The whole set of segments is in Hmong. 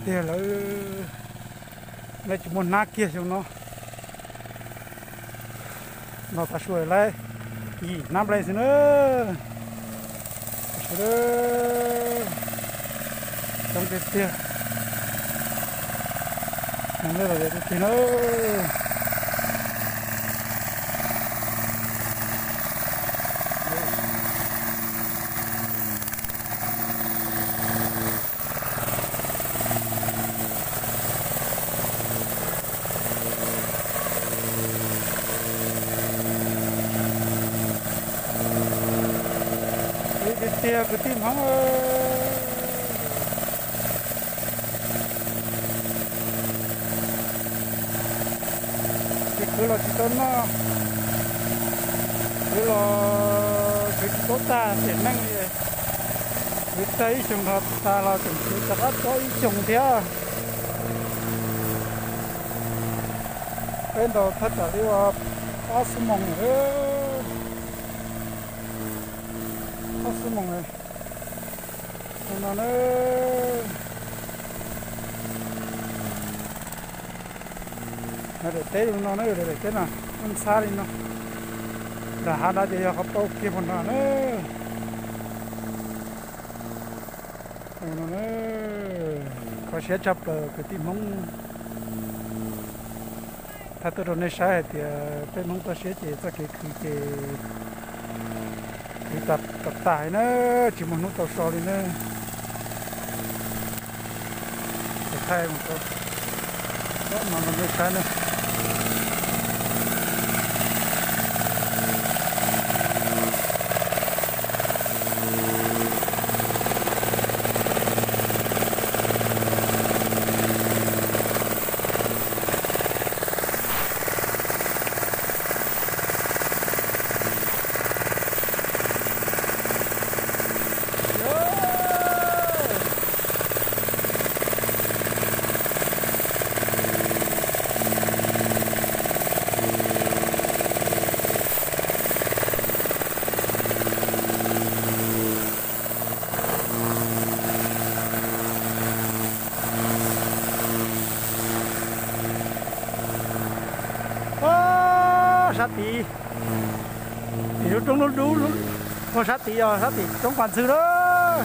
Tiag lawm, lawv tsis muaj hnab kiag xyoo no. Nto tav su lawv yim hnab nplej xwb na. Tam sim no coob tiag tiag. Mus lej los yog tiag tiag na. Tiag tiag kwv tij Hmoob. Ces kwv los tsis tau noj, kwv los kwv tsis paub tag tiam neej li. Kwv tag ib xyoos nrho tas los tseem kwv rov qab tau ib xyoos thiab. Peb ntaus thaj tsam li uas ob xuab moos lawm, ob xuab moos lawm no na. Daim teb no na, daim teb no ntxhab li no. Nram hav no ces yog qhov pauj kiag puag nrad na. Kho siab tshaj plaws kwv tij Hmoob. Thaij tuaj rau nej saib hais tias peb Hmoob toj siab ces txoj kev khwv ces khwv tas tas li na, tsis muaj hnub tau so li na. Thaij mus rau no rau nej saib na. Sab tid, tim lub roob lub dub, ua sab tid yog sab tim roob Pas Ntxhw lawm.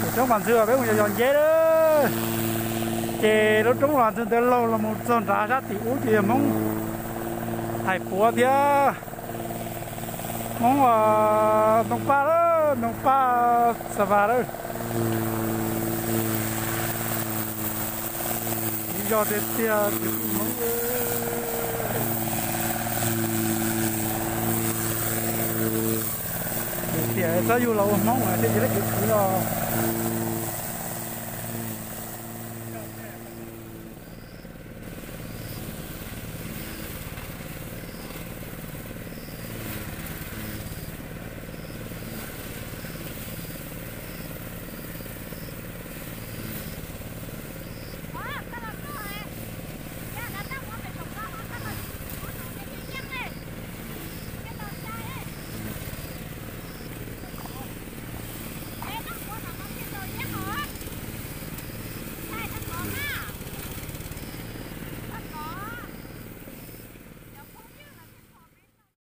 Tim roob Pas Ntxhw peb mus yos yos nceb lawm. Ces lub roob Pas Ntxhw ntawd laug los mus txog nrad sab tim ub ces yog Hmoob Hais Puav thiab Hmoob Ntoo Paj lawm, Ntoo Paj Xa Vas lawm. Ib zog tiag tiag kwv tij Hmoob. Tiam txhob yug los ua Hmoob thiaj tsis laib kev khwv los.